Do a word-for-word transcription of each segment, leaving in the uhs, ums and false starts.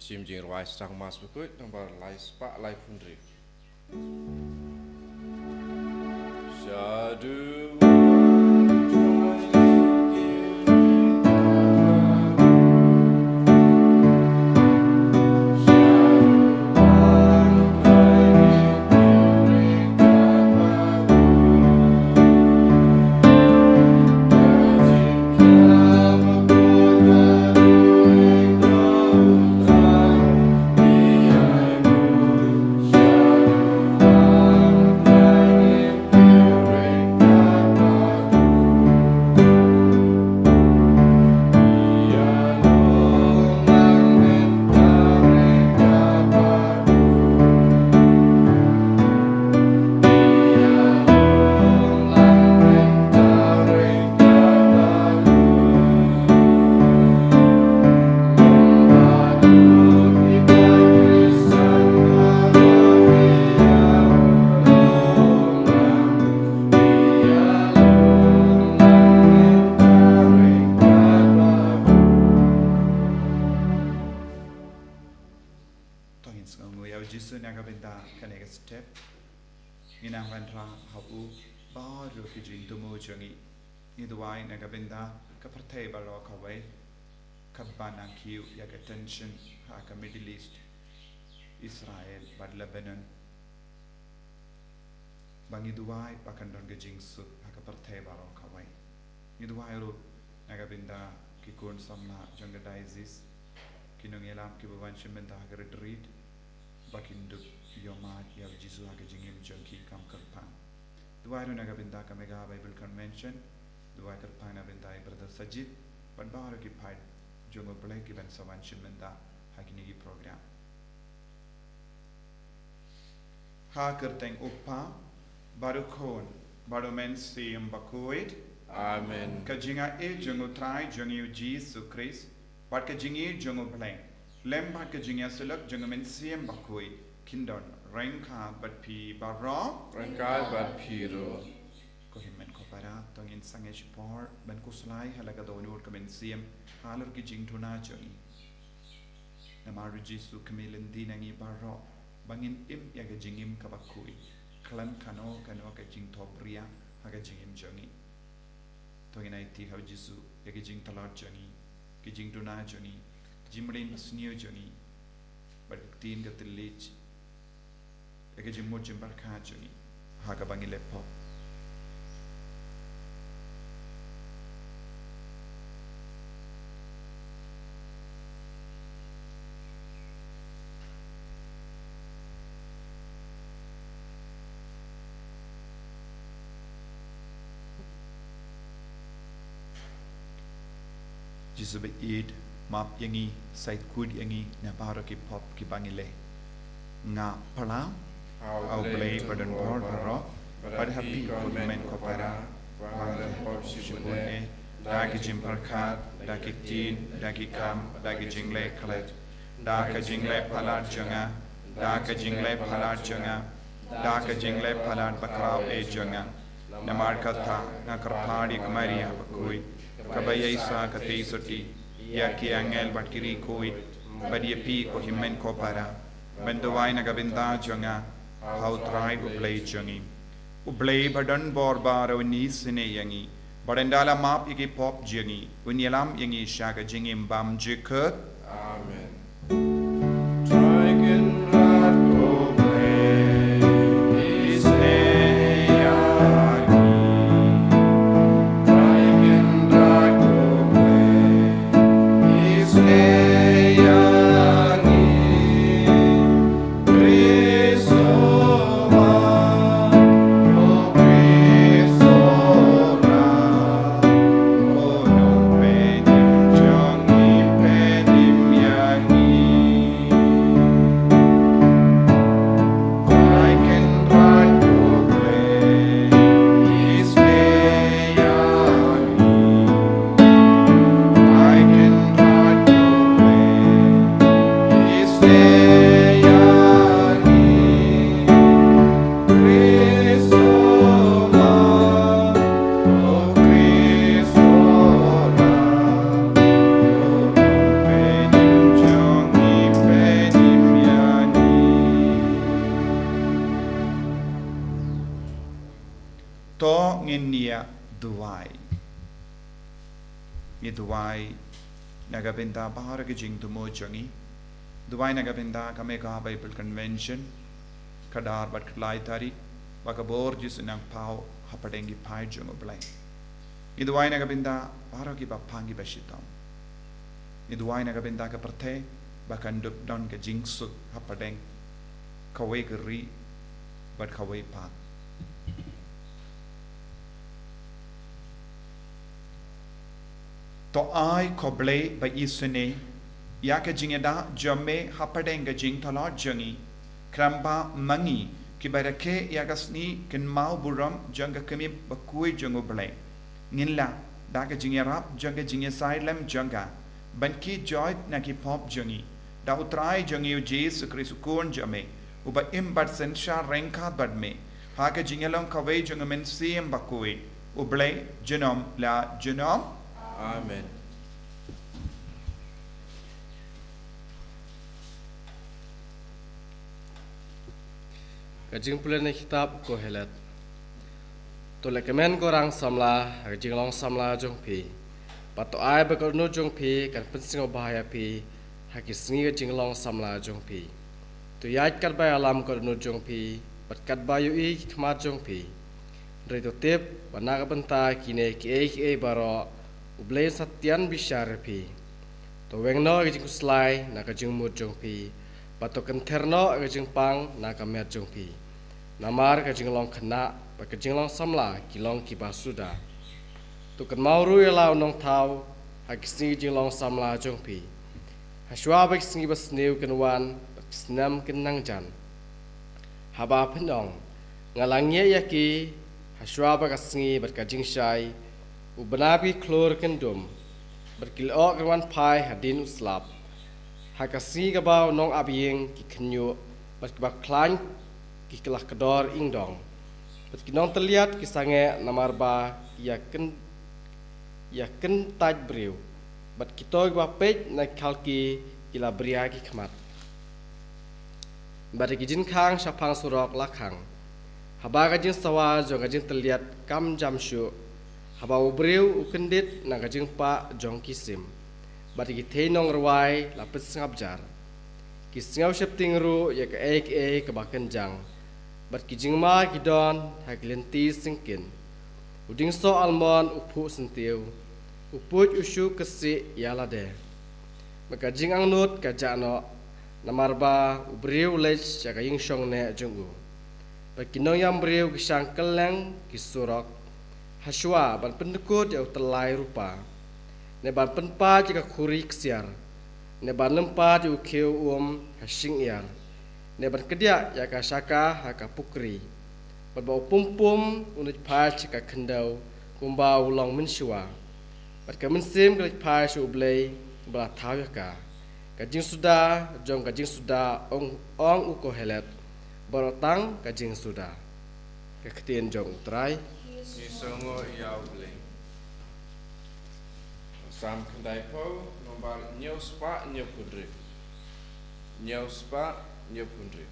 Shim jingrwai Sngewbha Bakhuid, nombar lai spah laiphew hynriew. Sha du To ngin sngewnguh ïa u Jisu na ka bynta kane ka step. Ngin nang wanrah ha u baroh ki jingthmu jong ngi. Ngi duwai na ka bynta ka pyrthei baroh kawei, kaba nang kiew ïa ka tension ha ka Middle East, Israel bad Lebanon. Ba ngi duwai ba kan don ka jingsuk ha ka pyrthei baroh kawei. Ngi duwai ruh na ka bynta ki khun samla jong ka diocese, ki nongïalam kiba wan shim bynta ha ka retreat, ba kin dup ïohmad ïa u Jisu ha ka jingim jong ki kam kyrpang. Duwai ruh na ka bynta ka Mega Bible Convention, duwai kyrpang na bynta i Brother Sajid bad baroh ki paid jong U Blei kiban sa wan shim bynta ha kine ki program. Ha ka kyrteng U Kpa, bad U Khun, bad U Mynsiem Bakhuid. Amen. Ka jingaiei jong U Trai jong ngi U Jisu Khrist, bad ka jingïeit jong U Blei, lem bad ka jingïasyllok jong U Mynsiem Bakhuid, kin don ryngkat bad phi baroh. Ryngkat bad phi ruh. Ko hynmen ko para, to ngin sangeh shipor ban khuslai ha la ka dohnud ka mynsiem halor ki jingduna jong ngi. Namar U Jisu u kmie lynti na ngi baroh ba ngin im ïa ka jingim kaba khuid khlem kano kano ka jingthohbria ha ka jingim jong ngi. To ngin aiti ha U Jisu ïa ki jingtlot jong ngi, ki jingduna jong ngi, ki jingmlien basniew jong ngi, bad ka ktien ka thylliej, ïa ka jingmut jingpyrkhat jong ngi ha kaba ngi leh pop. Jisu baieit, map ïa ngi, sait kut ïa ngi na baroh ki pop kiba ngi leh. Nga pyrshang ha U Blei ba donbor baroh, bad ha phi ko hynmen ko para, ba nga leh pop shibun eh, da ki jingpyrkhat, da ki ktien, da ki kam, da ki jingleh klet, da ka jingleh palat jong nga, da ka jingleh palat jong nga, da ka jingleh palat bakhraw eh jong nga. Namar kata nga kyrpad ïa ka Maria bakhuid, kaba ïaishah katei sotti, ïa ki angel bad ki riewkhuid, bad ïa phi ko hynmen ko para, ban duwai na ka bynta jong nga ha U Trai U Blei jong ngi. U Blei ba donbor baroh un isynei ïa ngi, bad ynda la map ïa ki pop jong ngi, un ïalam ïa ngi sha ka jingim bymjukut. Amen. Trai Kynrad ko Blei, isynei ïa ngi. Trai Kynrad ko Blei, isynei ïa ngi. Khrist, ko Khrist, ko Nongpynim jong ngi, pynim ïa ngi. Duwai. Ngi duwai na ka bynta baroh ki jingthmu jong ngi. Duwai na ka bynta ka Meghalaya Bible Convention, ka ar bad ka lai tarik, ba ka bor Jisu nang paw hapdeng ki paid jong U Blei. Ngi duwai na ka bynta baroh kiba pang kiba shitom. Ngi duwai na ka bynta ka pyrthei, ba kan dup don ka jingsuk hapdeng kawei ka ri bad kawei pat. To ai, ko Blei ba isynei, ïa ka jingïada jong me hapdeng ka jingthlot jong ngi, khnang ba ma ngi kiba rakhe ïa ka sngi kynmaw burom jong ka khmih bakhuid jong U Blei, ngin lah da ka jingïarap jong ka jingïasai lem jong ka, ban kit joit na ki pop jong ngi, da U Trai jong ngi U Jisu Khrist U Khun jong me, uba im bad synshar ryngkat bad me ha ka jingïalong kawei jong U Mynsiem Bakhuid, U Blei junom la junom. Amen. Ka jingpule na kitab Kohelet. To lehkmen ko rang samla ha ka jinglong samla jong phi, bad to ai ba ka dohnud jong phi kan pynsngewbha ïa phi ha ki sngi ka jinglong samla jong phi. To ïaid katba ïalam ka dohnud jong phi bad katba ïohi ki khmat jong phi. Hynrei to tip ba na ka bynta kine kiei kiei baroh U Blei un sa tian bishar ïa phi. To weng noh ïa ka jingkhuslai na ka jingmut jong phi, bad to kynther noh ïa ka jingpang na ka met jong phi. Namar ka jinglong khynnah bad ka jinglong samla ki long kiba suda. To kynmaw ruh ïa la u nongthaw ha ki sngi jinglong samla jong phi, hashuwa ba ki sngi basniew kin wan bad ki snem kin nang jan. Haba phin ong, nga la ngiah ïa ki, hashuwa ba ka sngi bad ka jingshai, u bnai bad ki khlur kin dum, bad ki lyoh kin wan phai hadien u slap. Ha ka sngi kaba u nongap ïing ki khynñiuh, bad kiba khlaiñ ki la kdor ïngdong, bad ki nongtylliat ki sangeh namar ba ki ïa kyn-, ïa kyntait briew, bad kito kiba peit na ki khalki ki la bria ki khmat. Bad ki jingkhang shaphang surok la khang. Haba ka jingsawa jong ka jingtylliat kam jam shuh, haba u briew u kyndit na ka jingpah jong ki sim, bad ki thei nongrwai la pynsngap jar. Ki sngew sheptieng ruh ïa kaei kaei kaba kynjang, bad ki jingma ki don ha ki lynti syngkien. U dieng soh almon u phuh syntiew, u puit u shu kyrsih ïa lade. Bad ka jingangnud ka jah noh, namar ba u briew u leit sha ka ïingshong neh jong u. Bad ki nongïam briew ki shang kylleng ki surok, hashuwa ban pyndkut ïa u tyllai rupa, ne ban pynpait ïa ka khuri ksiar, ne ban lympat ïa u khiew um ha shyieng iar, ne ban kdiah ïa ka shaka ha ka pukri. Bad ba u pum pum un leit phai sha ka khyndew kumba u long mynshuwa, bad ka mynsiem ka leit phai sha U Blei uba la thaw ïa ka. Ka jingsuda jong ka jingsuda, ong, ong u Kohelet, baroh tang ka jingsuda. Ka ktien jong U Trai. Ngi sngewnguh ïa U Blei. Salm khyndaiphew, nombar hynñiew spah hynñiewphew hynriew. Hynñiew spah hynñiewphew hynriew.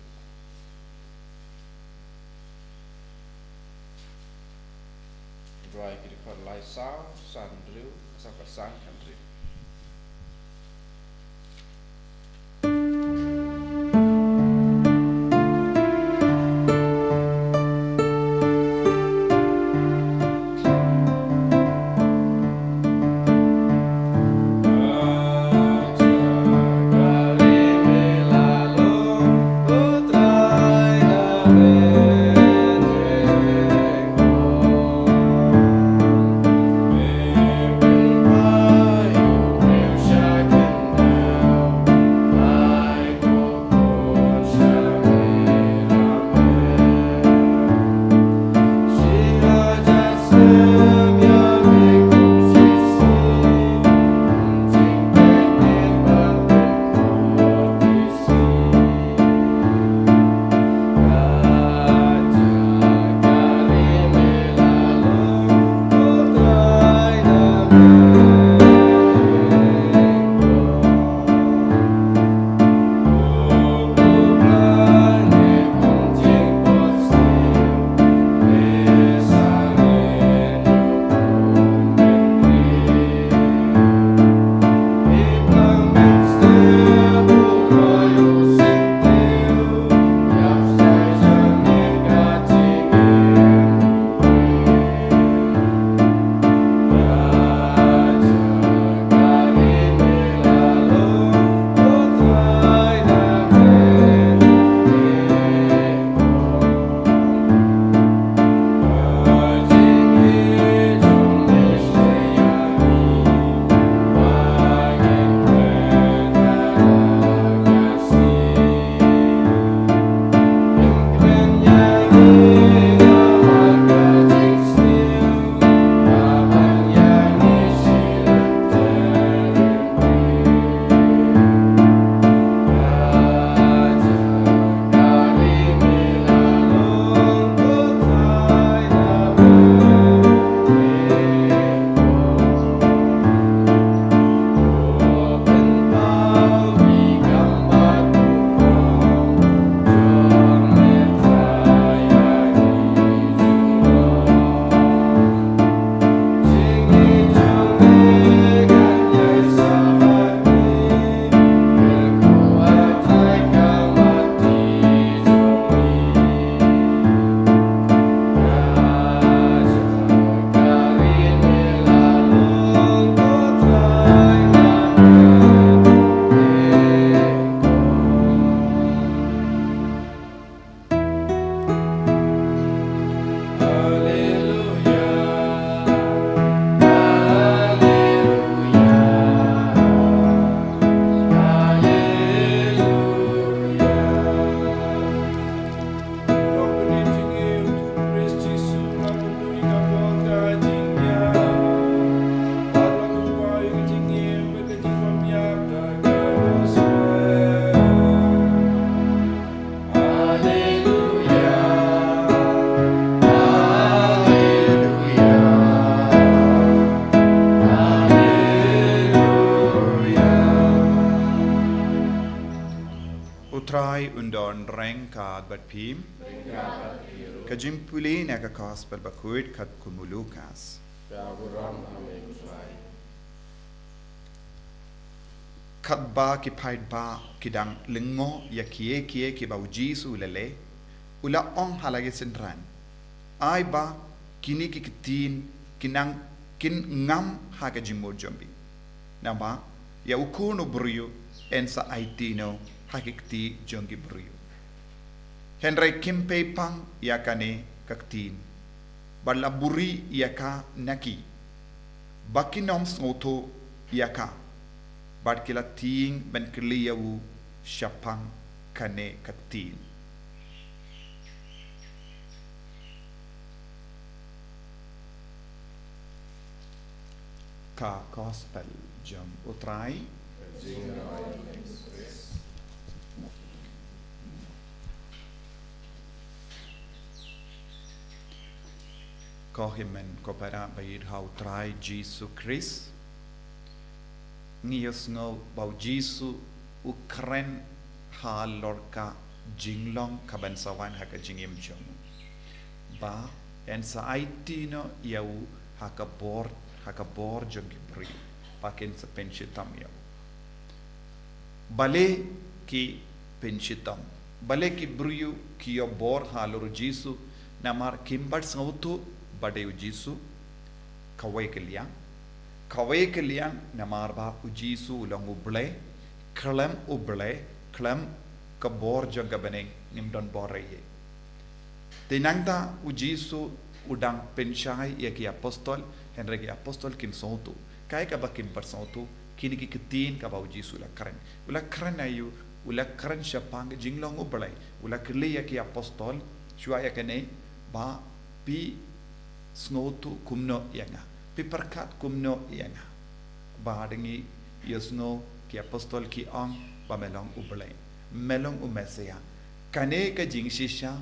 Duwai ki dkhot lai saw san hynriew, saw khatsan khathynriew. U Trai un don ryngkat bad phi. Ka jingpule na ka Gospel bakhuid katkum u Lukas. Katba ki paidbah ki dang lyngngoh ïa kiei kiei kiba u Jisu u la leh, u la ong ha la ki synran, ai ba kine ki ktien kin nang, kin ngam ha ka jingmut jong phi. Namar ïa u Khun u briew yn sa aiti noh ha ki kti jong ki briew. Hynrei kim pei pang ïa kane ka ktien, bad la buhrieh ïa ka na ki, ba kin ym sngewthuh ïa ka, bad ki la tieng ban kylli ïa u shaphang kane ka ktien. Ka Gospel jong u Trai. Ko hynmen ko para ba ïeit ha u Trai Jisu Khrist. Ngi ïohsngew ba u Jisu u kren halor ka jinglong kaban sa wan ha ka jingim jong u, ba yn sa aiti noh ïa u ha ka bor, ha ka bor jong ki briew, ba kin sa pynshitom ïa u. Balei ki pynshitom? Balei ki briew ki ïoh bor halor u Jisu? Namar kim pat sngewthuh ba dei u Jisu. Kawei ka liang, kawei ka liang namar ba u Jisu u long u Blei, khlem u Blei, khlem ka bor jong ka bneng, ngim don bor ei ei. Te nangta u Jisu u dang pynshai ïa ki apostol, hynrei ki apostol kim sngewthuh. Kaei kaba kim pat sngewthuh? Kine ki ktien kaba u Jisu u la kren. U la kren aïu? U la kren shaphang ka jinglong u Blei. U la kylli ïa ki apostol, shuwa ïa kane, ba phi sngewthuh kumno ïa nga? Phi pyrkhat kumno ïa nga? Bad ngi ïohsngew ki apostol ki ong ba me long u Blei, me long u Messiah. Kane ka jingshisha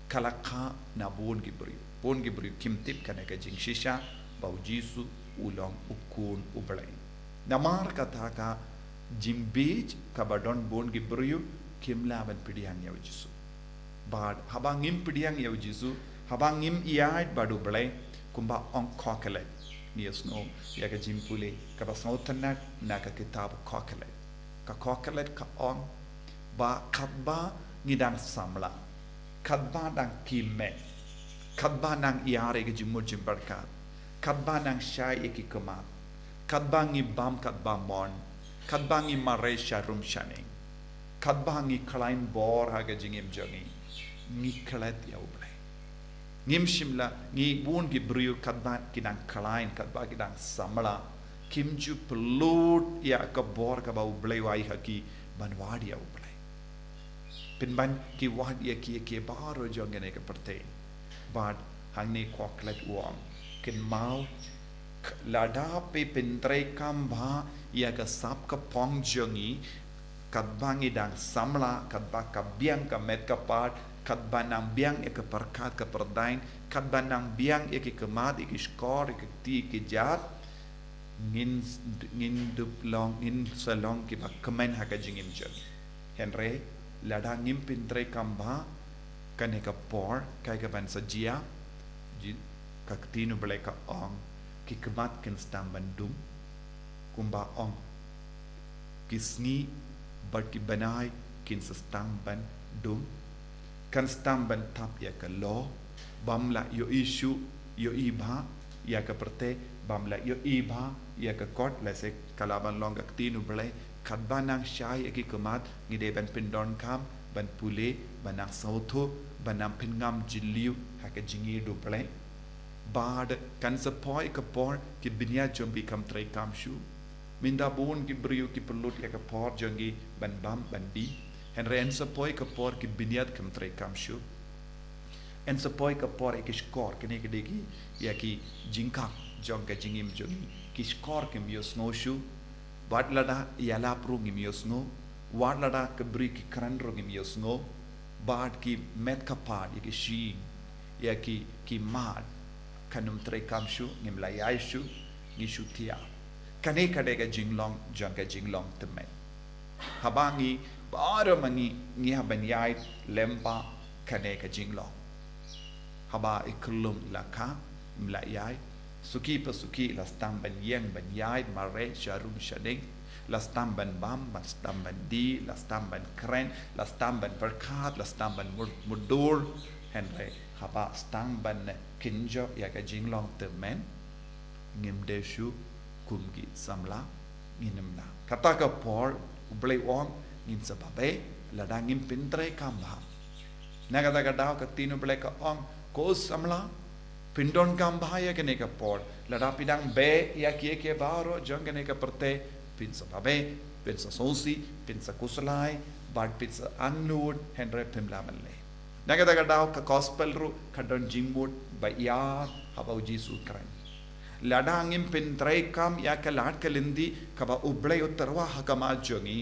ka la kha na bun ki briew. Bun ki briew kim tip kane ka jingshisha ba u Jisu u long u Khun u Blei. Namar kata ka jingbieit kaba don bun ki briew kim lah ban pdiang ïa u Jisu. Bad haba ngim pdiang ïa u Jisu, haba ngim ïaid bad u Blei, kumba ong Kohelet, ngi ïohsngew ïa ka jingpule kaba sngewtynnat na ka kitab Kohelet. Ka Kohelet ka ong ba katba ngi dang samla, katba dang kiew met, katba nang ïar ïa ka jingmut jingpyrkhat, katba nang shai ïa ki khmat, katba ngi bam katba mon, katba ngi mareh sharum shaneng, katba ngi khlaiñ bor ha ka jingim jong ngi, ngi klet ïa u Blei. Ngim shym la, ngi bun ki briew katba ki dang khlaiñ, katba ki dang samla, kim ju pynlut ïa ka bor kaba u Blei u ai ha ki ban wad ïa u Blei. Pynban ki wad ïa kiei kiei baroh jong kane ka pyrthei. Bad hangne Kohelet u ong, kynmaw, lada phi pyntreikam bha ïa ka sap ka phong jong ngi, katba ngi dang samla, katba ka biang ka met ka pat, katba nang biang ïa ka pyrkhat ka pyrdaiñ, katba nang biang ïa ki khmat, ïa ki shkor, ïa ki kti, ïa ki kjat, ngin, ngin dup long, ngin sa long kiba kmen ha ka jingim jong ngi. Hynrei lada ngim pyntreikam bha, kane ka por, kaei kaban sa jia? Ji-, ka ktien u Blei ka ong, ki khmat kin sdang ban dum. Kumba ong, ki sngi bad ki bnai kin sa sdang ban dum. Kan sdang ban thap ïa ka lyoh, bym lah ïohi shuh, ïohi bha ïa ka pyrthei, bym lah ïohi bha ïa ka kot, lehse ka lah ban long ka ktien u Blei, katba nang shai ïa ki khmat, ngi dei ban pyndonkam, ban pule, ban nang sngewthuh, ban nang pynngam jylliew ha ka jingïeit u Blei. Bad kan sa poi ka por ki bniat jong phi kim treikam shuh. Mynta bun ki briew ki pynlut ïa ka por jong ki ban bam ban die. Hynrei yn sa poi ka por ki bniat kim treikam shuh. Yn sa poi ka por ïa ki shkor, kine ki dei ki, ïa ki jingkam jong ka jingim jong ngi. Ki shkor kim ïohsngew shuh. Wat lada ïalap ruh ngim ïohsngew. Wat lada ka bri ki kren ruh ngim ïohsngew. Bad ki met ka pat ïa ki shyieng, ïa ki, ki mad, kan ym treikam shuh, ngim lah ïaid shuh, ngi shu thiah. Kane ka dei ka jinglong jong ka jinglong tymmen. Haba ngi Baroh ma ngi ngi hap ban ïaid lem bad kane ka jinglong. Haba i khyllung la kha, ym lah ïaid, suki pa suki la sdang ban ïeng ban ïaid mareh sha rum sha ding, la sdang ban bam, la sdang ban dih, la sdang ban kren, la sdang ban pyrkhat, la sdang ban mur-, mutdur. Hynrei haba sdang ban kynjoh ïa ka jinglong tymmen, ngim dei shuh kum ki samla, ngin ym lah. Kata ka por U Blei u ong ngin sa babe lada ngim pyntreikam bha. Na kata ka daw ka ktien U Blei ka ong, ko samla, pyndonkam bha ïa kane ka por. Lada phi dang beh ïa kiei kiei baroh jong kane ka pyrthei, phin sa babe, phin sa sngewsih, phin sa khuslai, bad phin sa angnud, hynrei phim lah ban leh. Na kata ka daw ka gospel ruh ka don jingmut ba ïar haba U Jisu u kren. Lada ngim pyntreikam ïa ka lad ka lynti kaba U Blei u tyrwa ha khmat jong ngi,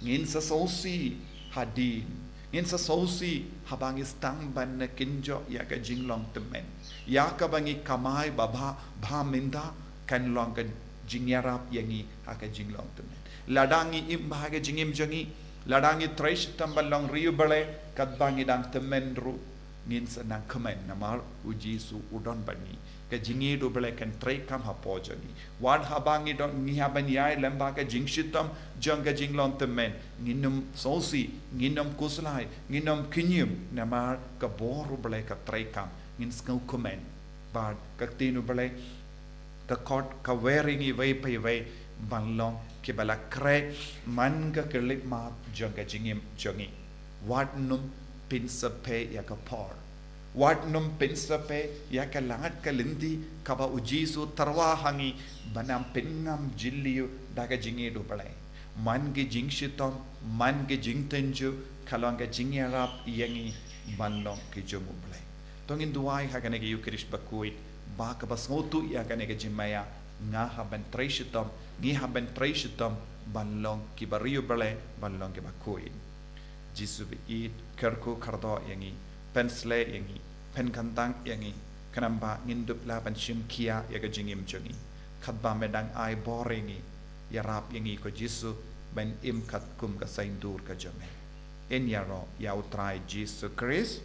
ngin sa sngewsih hadien, ngin sa sngewsih haba ngi sdang ban kynjoh ïa ka jinglong tymmen. Ïa kaba ngi kamai ba bha, bha mynta kan long ka jingïarap ïa ngi ha ka jinglong tymmen. Lada ngi im bha ha ka jingim jong ngi, lada ngi trei shitom ban long ri U Blei katba ngi dang tymmen ruh, ngin sa nang kmen namar U Jisu u don bad ngi. Ka jingïeit U Blei kan treikam hapoh jong ngi. Wat haba ngi don, ngi hap ban ïaid lem bad ka jingshitom jong ka jinglong tymmen, ngin ym sngewsih, ngin ym khuslai, ngin ym kñium namar ka bor U Blei ka treikam. Ngin sngewkmen bad ka ktien U Blei ka khot kawei ïa ngi iwei pa iwei ban long kiba la khreh man ka khyllipmat jong ka jingim jong ngi. Wat nym pynsyrphei ïa ka por. Wat nym pynsyrphei ïa ka lad ka lynti kaba U Jisu u tyrwa ha ngi ban ym pynngam jylliew da ka jingïeit U Blei. Man ki jingshitom, man ki jingtynjuh, ka long ka jingïarap ïa ngi ban long ki jong U Blei. To ngin duwai ha kane ka Ïukharist bakhuid, ba kaba sngewthuh ïa kane ka jingmaïa, nga hap ban trei shitom, ngi hap ban trei shitom ban long kiba ri U Blei, ban long kiba khuid. Jisu ba ïeit, kyrkhu kyrdoh ïa ngi, pynsleh ïa ngi, pynkyntang ïa ngi, khnang ba ngin dup lah ban shim khia ïa ka jingim jong ngi. Katba me dang ai bor ïa ngi, ïarap ïa ngi ko Jisu ban im katkum ka saiñdur ka jong me. Yn ïaroh ïa U Trai Jisu Khrist.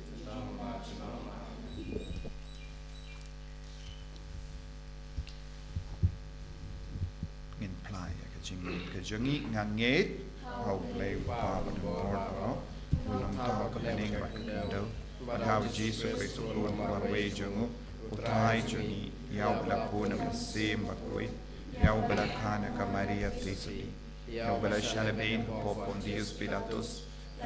Ngin phla ïa ka jingngeit ka jong ngi. Nga ngeit ha U Blei U Kpa badonbor baroh, U Nongthoh ka bneng bad ka khyndew, bad ha U Jisu Khrist U Khun uba marwei jong u, U Trai jong ngi, ïa uba la bun na ka mynsiem bakhuid, ïa uba la kha na ka Maria Theisotti, ïa uba la shah lehbeiñ hapoh Pontius Pilatus,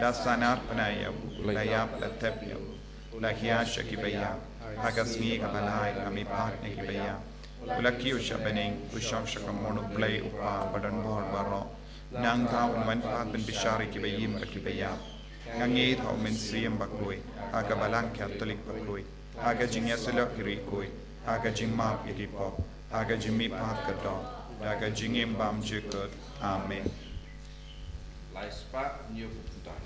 la sahnarphna ïa u, la ïap, la tep ïa u, la hiar sha kiba ïap, ha ka sngi kaba lai la mihpat na kiba ïap, u la kiew sha bneng, u shong sha ka mon U Blei U Kpa badonbor baroh. Nangta un wan pat ban bishar ïa kiba im bad kiba ïap. Nga ngeit ha U Mynsiem Bakhuid, ha ka Balang Katholik bakhuid, ha ka jingïasyllok ki riewkhuid, ha ka jingmap ïa ki pop, ha ka jingmihpat ka doh, ha ka jingim bymjukut. Amen. Lai spah hynñiew phew khyndai.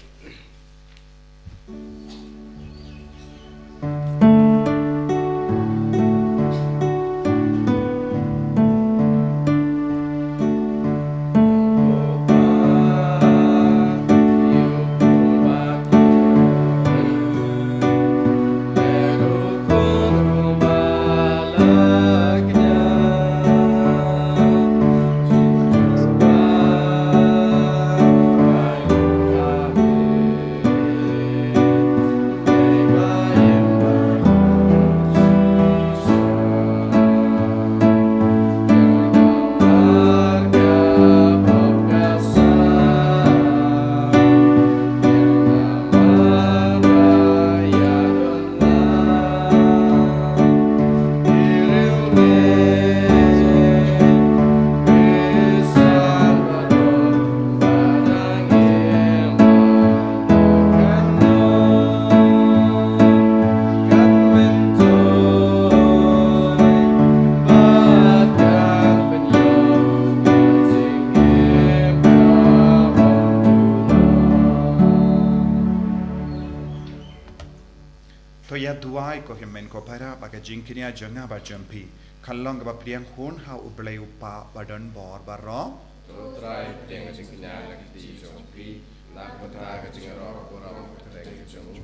To ïa duwai ko hynmen ko para, ba ka jingkñia jong nga bad jong phi kan long kaba pdiang hun ha U Blei U Kpa badonbor baroh. To Trai, pdiang ka jingkñia na ka kti jong phi. Naka bynta ka jingïaroh burom kaba kyrteng jong u,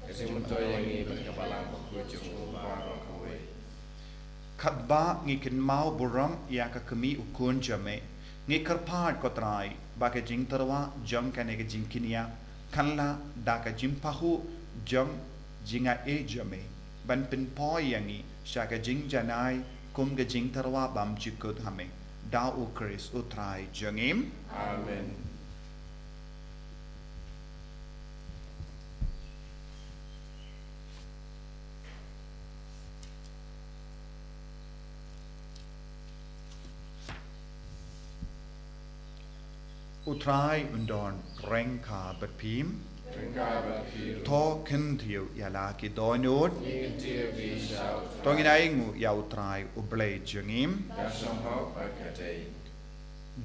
ka jingmyntoi ïa ngi bad ka Balang Bakhuid jong u baroh kawei. Katba ngi kynmaw burom ïa ka kmie u Khun jong me, ngi kyrpad ko Trai ba ka jingtyrwa jong kane ka jingkñia kan lah da ka jingpahuh jong jingaiei jong me ban pynpoi ïa ngi sha ka jingjanai kum ka jingtyrwa bymjukut ha me, da u Khrist u Trai jong ngi. Amen. U Trai un don ryngkat bad phi. Ryngkat bad phi ruh. To kyntiew ïa la ki dohnud. Ngi kyntiew ïa phi sha u Trai. To ngin ainguh ïa u Trai u Blei jong ngi. Ka shong hok bad ka dei.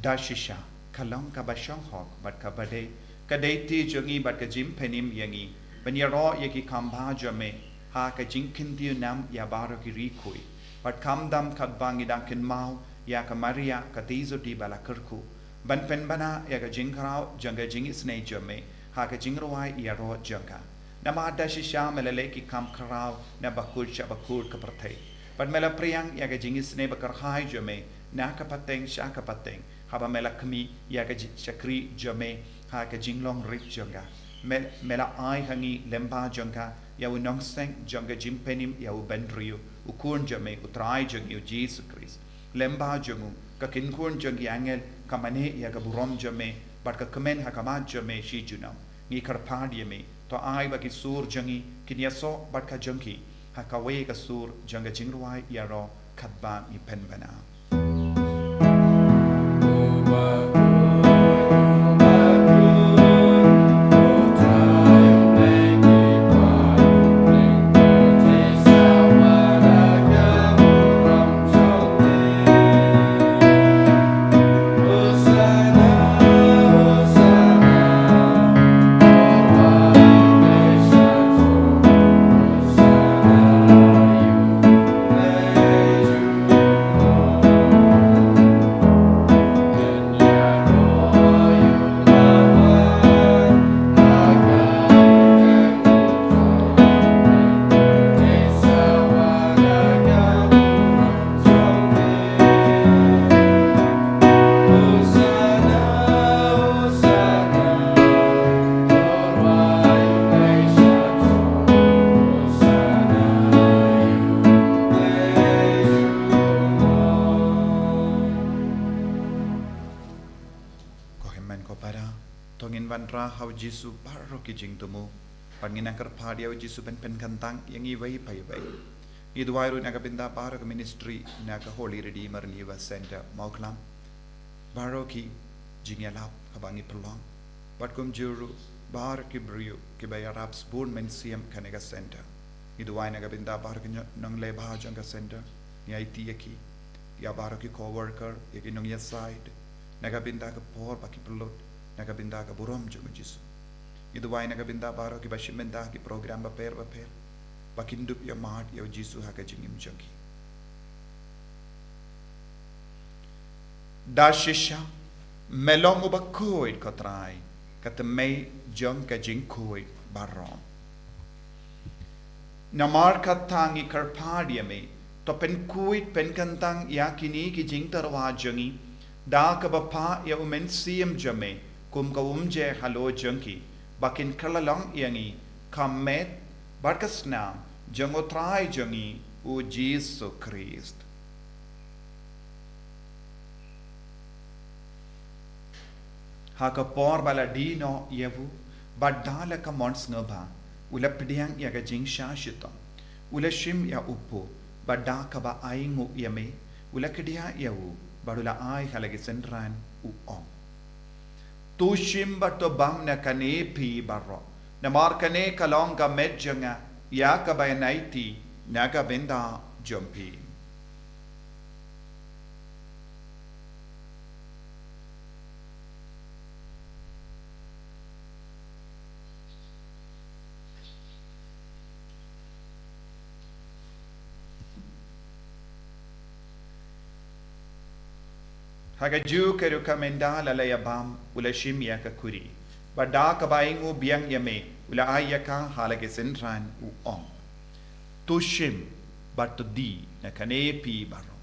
Da shisha, ka long kaba shong hok bad kaba dei, ka dei ti jong ngi bad ka jingpynim ïa ngi ban ïaroh ïa ki kam bha jong me ha ka jingkyntiew nam ïa baroh ki ri khuid, bad khamtam katba ngi dang kynmaw ïa ka Maria ka Theisotti ba la kyrkhu, ban pynbna ïa ka jingkhraw jong ka jingisynei jong me ha ka jingrwai ïaroh jong ka. Namar da shisha me la leh ki kam khraw na bakut sha bakut ka pyrthei, bad me la pdiang ïa ka jingisynei bakyrhai jong me na ka pateng sha ka pateng, haba me la khmih ïa ka ji-, shakri jong me ha ka jinglong rit jong ka. Me, me la ai ha ngi lyngba jong ka ïa u nongseng jong ka jingpynim ïa u bynriew, u Khun jong me, u Trai jong ngi u Jisu Khrist. Lyngba jong u, ka kynkhun jong ki angel ka mane ïa ka burom jong me, bad ka kmen ha khmat jong me shi junom. Ngi kyrpad ïa me, to ai ba ki sur jong ngi kin ïasoh bad ka jong ki ha kawei ka sur jong ka jingrwai ïaroh katba ngi pynbna. Ko hynmen ko para, to ngin wanrah ha u Jisu baroh ki jingthmu, bad ngin nang kyrpad ïa u Jisu ban pynkyntang ïa ngi iwei pa iwei. Ngi duwai ruh na ka bynta baroh ka ministry na ka Holy Redeemer Renewal Centre Mawklam. Baroh ki jingïalap kaba ngi pynlong, bad kumjuh ruh baroh ki briew kiba ïarap sbun mynsiem kane ka centre. Ngi duwai na ka bynta baroh ki nyo-, nongleh bha jong ka centre, ngi aiti ïa ki, ïa baroh ki co-worker, ïa ki nongïasaid, na ka bynta ka por ba ki pynlut, na ka bynta ka burom jong u Jisu. Ngi duwai na ka bynta baroh kiba shim bynta ha ki program bapher bapher, ba kin dup ïa mad ïa u Jisu ha ka jingim jong ki. Da shisha, me long uba khuid ko Trai, ka tymmen jong ka jingkhuid baroh. Namar kata ngi kyrpad ïa me, to pynkhuid pynkyntang ïa kine ki jingtyrwa jong ngi, da kaba phah ïa u Mynsiem jong me kum ka umjer halor jong ki, ba kin kylla long ïa ngi ka met bad ka snam jong u Trai jong ngi u Jisu Khrist. Ha ka por ba la die noh ïa u, bad da la ka mon sngewbha, u la pdiang ïa ka jingshah shitom, u la shim ïa u pud, bad da kaba ainguh ïa me, u la kdiah ïa u, bad u la ai ha la ki synran, u ong: To shim bad to bam na kane phi baroh, namar kane ka long ka met jong nga, ïa kaba ïanaiti na ka bynta jong phi. Ha kajuh ka rukom ynda la la ïa bam, u la shim ïa ka kuri, Bad da kaba ainguh biang ïa me, u la ai ïa ka ha la ki synran, u ong: To shim bad to die na kane phi baroh.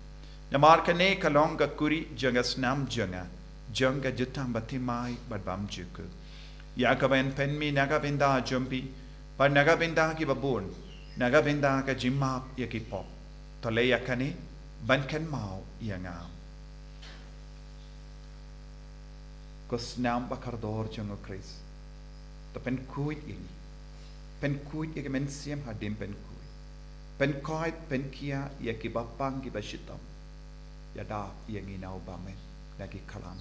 Namar kane ka long ka kurian jong ka snam jong nga, jong ka jutang bathymmai bad bymjukut, ïa kaba yn pynmih na ka bynta jong phi bad na ka bynta kiba bun, na ka bynta ka jingmap ïa ki pop. To leh ïa kane ban kynmaw ïa nga. Ko snam ba kordor jong u Khrist, to pynkhuid ïa ngi. Pynkhuid ïa ki mynsiem hadien pynkhuid. Pynkhuid, pynkhiah ïa kiba pang kiba shitom. Ïada ïa ngi na u bymman na ki khlam.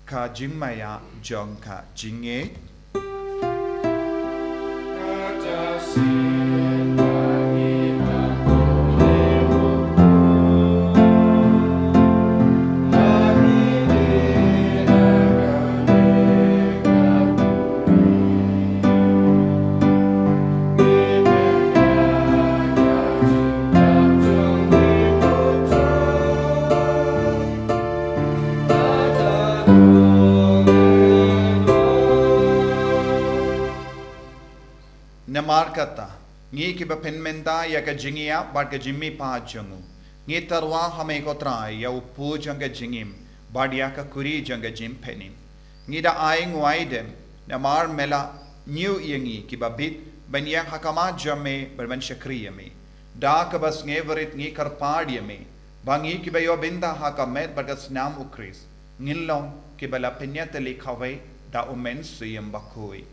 Ka jingmaïa jong ka jingngeit. Namar kata, ngi kiba pynmynta ïa ka jingïap bad ka jingmihpat jong u, ngi tyrwa ha me ko Trai ïa u pud jong ka jingim bad ïa ka kurian jong ka jingpynim. Ngi da ai nguaidem, namar me la ñiew ïa ngi kiba bit ban ïeng ha khmat jong me bad ban shakri ïa me. Da kaba sngewrit ngi kyrpad ïa me ba ngi kiba ïoh bynta ha ka met bad ka snam u Khrist, ngin long kiba la pynïatylli kawei da u Mynsiem Bakhuid.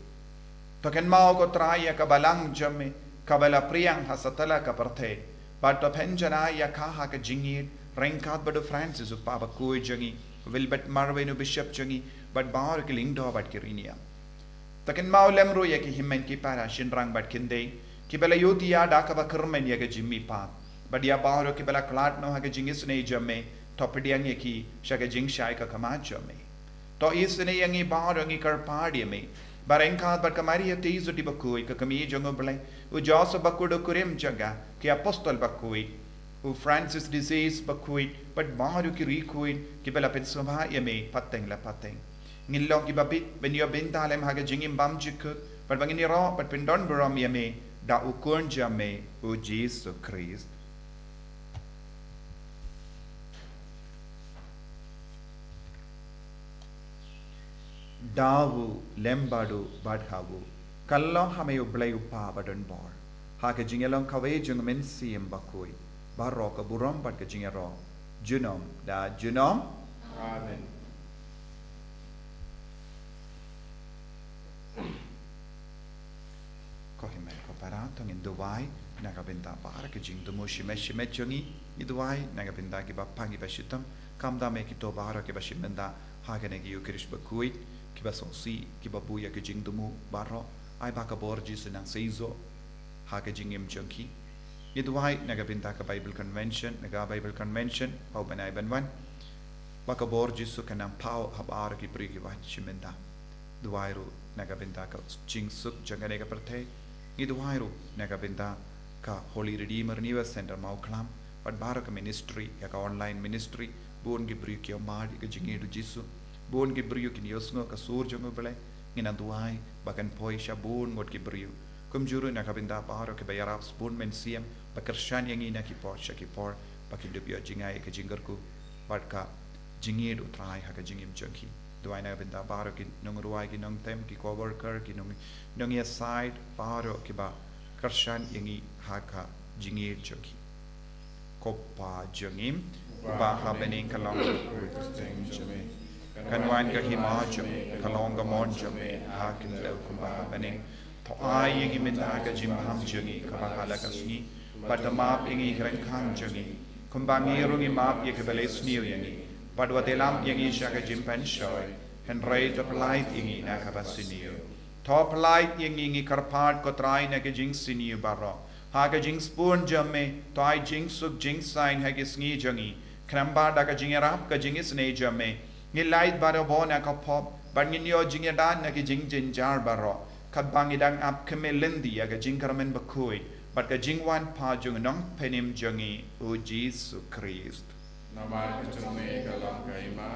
To kynmaw ko Trai ïa ka balang jong me kaba la pdiang ha satlak ka pyrthei, bad to pynjanai ïa ka ha ka jingïeit ryngkat bad u Francis u Kpa Bakhuid jong ngi, u Wilbert Marweiñ u Bishop jong ngi, bad baroh ki lyngdoh bad ki riewniam. To kynmaw lem ruh ïa ki hynmen ki para, shynrang bad khyndiat kiba la ïohi ïa da kaba kyrmen ïa ka jingmihpat, bad ïa baroh kiba la khlad noh ha ka jingisynei jong me, to pdiang ïa ki sha ka jingshai ka khmat jong me. To isynei ïa ngi baroh, ngi kyrpad ïa me, ba ryngkat bad ka Maria Theisotti Bakhuid, ka Kmie jong u Blei, u Joseph Bakhuid u kurim jong ka, ki Apostol Bakhuid, u Francis de Sales Bakhuid, bad baroh ki riewkhuid kiba la pynsngewbha ïa me pateng la pateng, ngin long kiba bit ban ïoh bynta lem ha ka jingim bymjukut, bad ba ngin ïaroh bad pyndonburom ïa me da u Khun jong me, u Jisu Khrist. Da u, lem bad u, bad ha u, kyllon ha me U Blei U Kpa badonbor, ha ka jingïalong kawei jong U Mynsiem Bakhuid, baroh ka burom bad ka jingïaroh junom da junom. Amen. Ko hynmen ko para, to ngin duwai na ka bynta baroh ki jingthmu shimet shimet jong ngi. Ngi duwai na ka bynta kiba pang kiba shitom. Kham da me kito baroh kiba shim bynta ha kane ka Eukharist bakhuid, kiba sngewsih, kiba buh ïa ki jingthmu baroh. Ai ba ka bor Jisu nang seisoh ha ka jingim jong ki. Ngi duwai na ka bynta ka Bible Convention, na ka Bible Convention ba u bnai ban wan, ba ka bor Jisu kan nang paw ha baroh ki briew kiba shim bynta. Duwai ruh na ka bynta ka jingsuk jong kane ka pyrthei. Ngi duwai ruh na ka bynta ka Holy Redeemer Renewal Center Mawkhlam, bad baroh ka ministry, ïa ka online ministry, bun ki briew ki ïohmad ïa ka jingïeit u Jisu, bun ki briew kin ïohsngew ka sur jong u Blei. Ngin nang duwai ba kan poi sha bun ngut ki briew. Kumjuh ruh na ka bynta baroh kiba ïarap sbun mynsiem, ba kyrshan ïa ngi na ki por sha ki por, ba kin dup ïoh jngai ïa ka jingkyrkhu bad ka jingïeit u Trai ha ka jingim jong ki. Duwai na ka bynta baroh ki nongrwai, ki nongtem, ki co-worker, ki nong, nongïasaid, baroh kiba kyrshan ïa ngi ha ka jingïeit jong ki. Ko Pa jong ngi uba ha bneng, ka long bakhuid ka kyrteng jong me. Kan wan ka hima jong me, ka long ka mon jong me ha ka khyndew kumba ha bneng. To ai ïa ngi mynta ka jingbam jong ngi kaba ha la ka sngi, bad to map ïa ngi ki ryngkang jong ngi, kumba ngi ruh ngi map ïa kiba leh sniew ïa ngi. Bad wat ïalam ïa ngi sha ka jingpynshoi, hynrei to pyllait ïa ngi na kaba sniew. To pyllait ïa ngi, ngi kyrpad ko Trai, na ka jingsniew baroh. Ha ka jingsbun jong me, to ai jingsuk jingsaiñ ha ki sngi jong ngi, khnang ba da ka jingïarap ka jingisynei jong me, ngin lait barabor na ka pop, bad ngin ïoh jingïada na ki jingjynjar baroh, katba ngi dang ap khmih lynti ïa ka jingkyrmen bakhuid. bad ka jingwan pat jong u Nongpynim jong ngi u Jisu Khrist. Namar ka jong me ka long ka hima,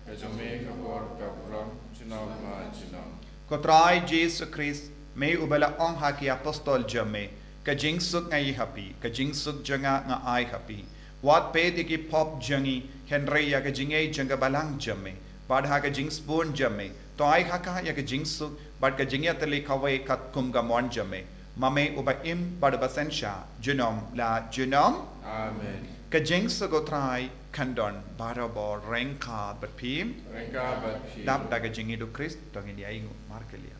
ka jong me ka bor ka burom, junom la junom. Ko Trai Jisu Khrist, me uba la ong ha ki apostol jong me, ka jingsuk nga ai ha phi, ka jingsuk jong nga nga ai ha phi. Wat peit ïa ki pop jong ngi, hynrei ïa ka jingïeit jong ka balang jong me, bad ha ka jingsbun jong me, to ai ha ka ïa ka jingsuk bad ka jingïatylli kawei katkum ka mon jong me. Ma me uba im bad uba synshar, junom la junom. Amen. Ka jingsuk u Trai kan don barabor ryngkat bad phi. Ryngkat bad phi. Dap da ka jingïeit u Khrist, to ngin ïa ïnguh markylliang.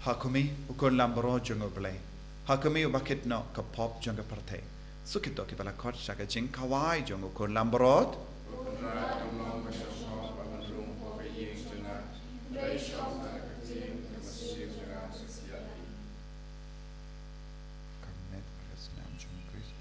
Ha khmih, u khun lambrot jong U Blei. Ha khmih, uba kit noh ka pop jong ka pyrthei. Shu kito kiba la khot sha ka jingkhawai jong u khun lambrot. Ka met ka snam jong u Khrist,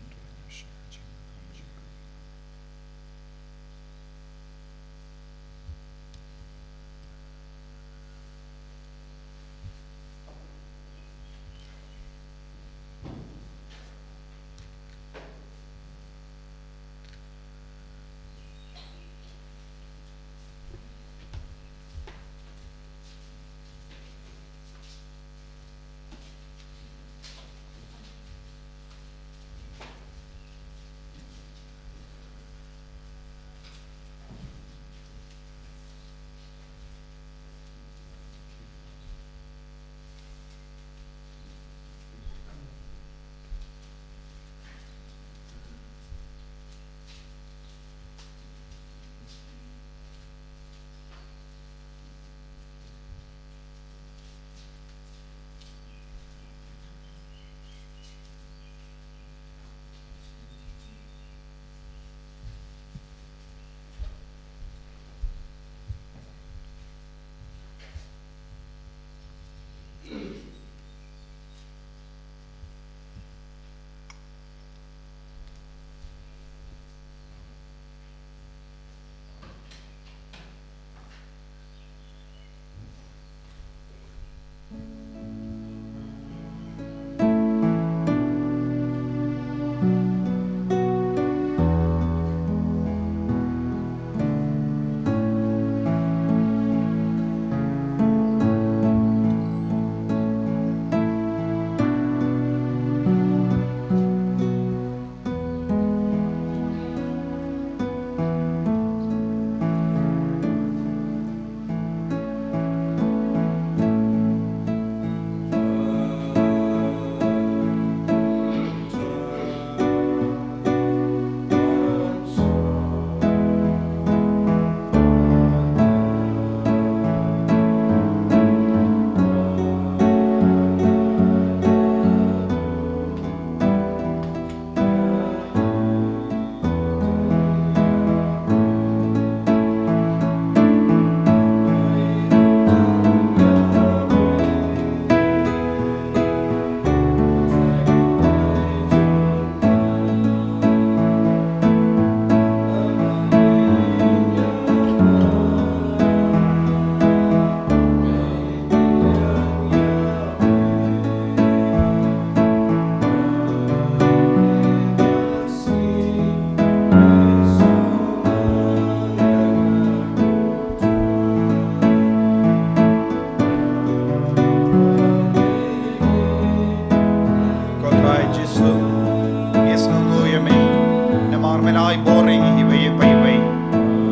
Ïa ngi iwei pa iwei.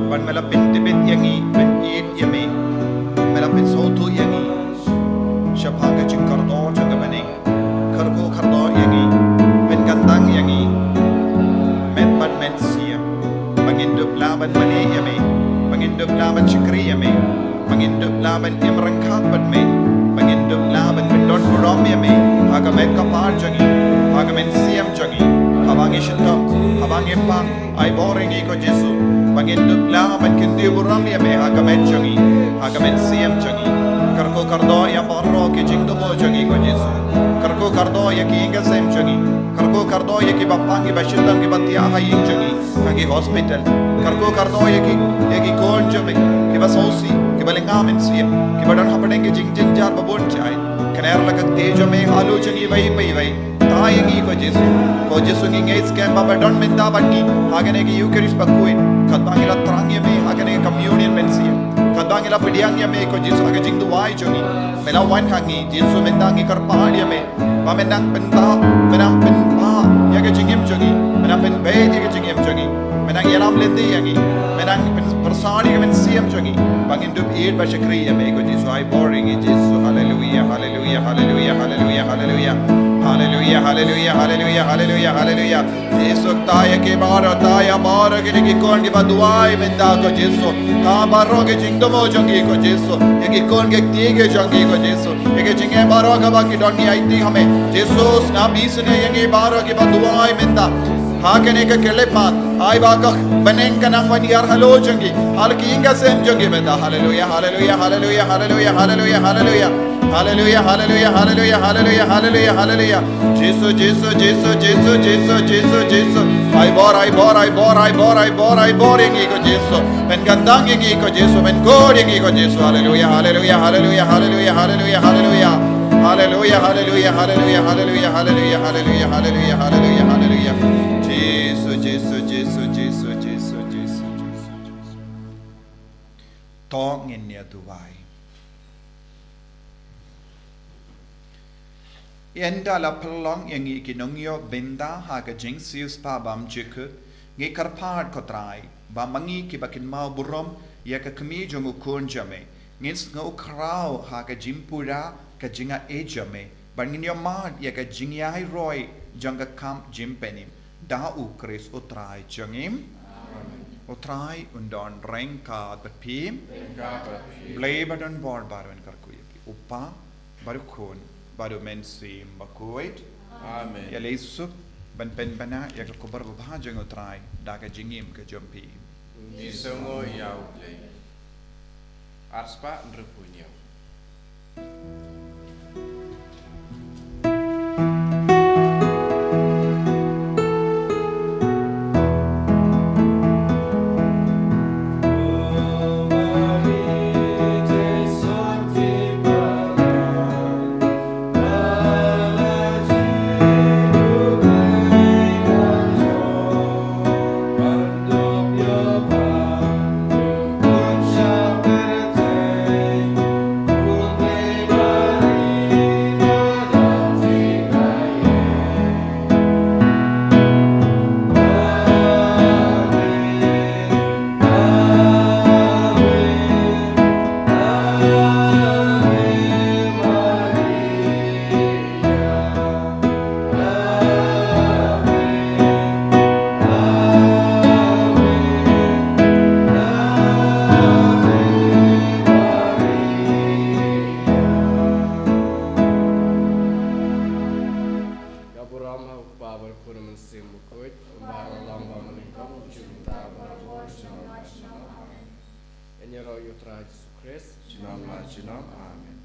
Ban me la pyntbit ïa ngi, pynïeit ïa me. Ban me la pynsngewthuh ïa ngi shaphang ka jingkordor jong ka bneng. Kyrkhu kordor ïa ngi, pynkyntang ïa ngi. Met bad mynsiem. Ba ngin dup lah ban mane ïa me. Ba ngin dup lah ban shakri ïa me. Ba ngin dup lah ban im ryngkat bad me. Ba ngin dup lah ban pyndon burom ïa me. Ha ka met ka par jong ngi. Ha ka mynsiem jong ngi. Haba ngi shitom. Haba ngi pang. Ai bor ïa ngi ko Jisu. Ba ngin dup lah ban kyntiew burom ïa me ha ka met jong ngi. Ha ka mynsiem jong ngi. Kyrkhu kordor ïa baroh ki jingthmu jong ngi ko Jisu. Kyrkhu kordor ïa ki ïing ki sem jong ngi. Kyrkhu kordor ïa kiba pang kiba shitom kiba thiah ha ïing jong ngi. Ha ki hospital. Kyrkhu kordor ïa ki, ïa ki khun jong me. Kiba sngewsih, kiba lynga mynsiem. Kiba don hapdeng ki jingjynjar babun jait. Kane la ka kti jong me halor jong ngi iwei pa iwei. Thaw ïa ngi ko Jisu. Ko Jisu ngi ngeit skhem ba me don mynta bad ngi. Ha kane ka Eucharist bakhuid. Katba ngi la thrang ïa me ha kane ka communion mynsiem. Katba ngi la pdiang ïa me ko Jisu ha ka jingduwai jong ngi. Me la wan ha ngi Jisu mynta ngi kyrpad ïa me. Ba me nang pynbha, me nang pynbha ïa ka jingim jong ngi. Me nang pynbeit ïa ka jingim jong ngi. Me nang ïalam lynti ïa ngi. Me nang pynpyrsad ïa ka mynsiem jong ngi. Ba ngin dup ïeit bad shakri ïa me ko Jisu. Ai bor ïa ngi Jisu. Haleluia, haleluia, haleluia, haleluia, haleluia. Haleluia, haleluia, haleluia, haleluia, haleluia. Jisu thaw ïa ki baroh, thaw ïa baroh kine ki khun kiba duwai mynta ko Jisu. Thaw baroh ki jingthmu jong ki ko Jisu. Ïa ki khun ki kti ki jong ki ko Jisu. Ïa ki jingeh baroh kaba ki don ngi aiti ha me. Jisu sngap isynei ïa ngi baroh kiba duwai mynta. Ha kane ka khyllipmat. Ai ba ka bneng ka nang wan hiar halor jong ki. Halor ki ïing ki sem jong ki mynta. Haleluia, haleluia, haleluia, haleluia, haleluia, haleluia. Haleluia, haleluia, haleluia, haleluia, haleluia, haleluia. Jisu, Jisu, Jisu, Jisu, Jisu, Jisu, Jisu. Ai bor, ai bor, ai bor, ai bor, ai bor, ai bor ïa ngi ko Jisu. Pynkyntang ïa ngi ko Jisu, pynkhuid ïa ngi ko Jisu. Haleluia, haleluia, haleluia, haleluia, haleluia, haleluia. Haleluia, haleluia, haleluia, haleluia, haleluia, haleluia, haleluia, haleluia, haleluia. Jisu, Jisu, Jisu, Jisu, Jisu, Jisu, Jisu. To ngin ïa duwai. Ynda la pynlong ïa ngi ki nongïoh bynta ha ka jingsiewspah bymjukut, ngi kyrpad ko Trai, ba ma ngi kiba kynmaw burom ïa ka kmie jong u khun jong me, ngin sngew khraw ha ka jingpura ka jingaiei jong me, ba ngin ïohmad ïa ka jingïairoi jong ka kam jingpynim. Da u Khrist u Trai jong ngi. Amen. U Trai un don ryngkat bad phi. Ryngkat bad phi. Blei ba don bor baroh un kyrkhu ïa phi. U Kpa, bad u Khun, bad u Mynsiem Bakhuid. Amen. Ïaleh suk ban pynbna ïa ka khubor babha jong u Trai da ka jingim ka jong phi. Ngi sngew ïa u Blei. Arspah hynriewphew hynñiew. Ka burom ha u Kpa bad u Khun bad u Mynsiem Bakhuid, kumba la long, ba mynnyngkong, kumjuh mynta, barabor, junom la junom. Amen. Ïaroh ïa u Trai Jisu Khrist. Junom la junom. Amen.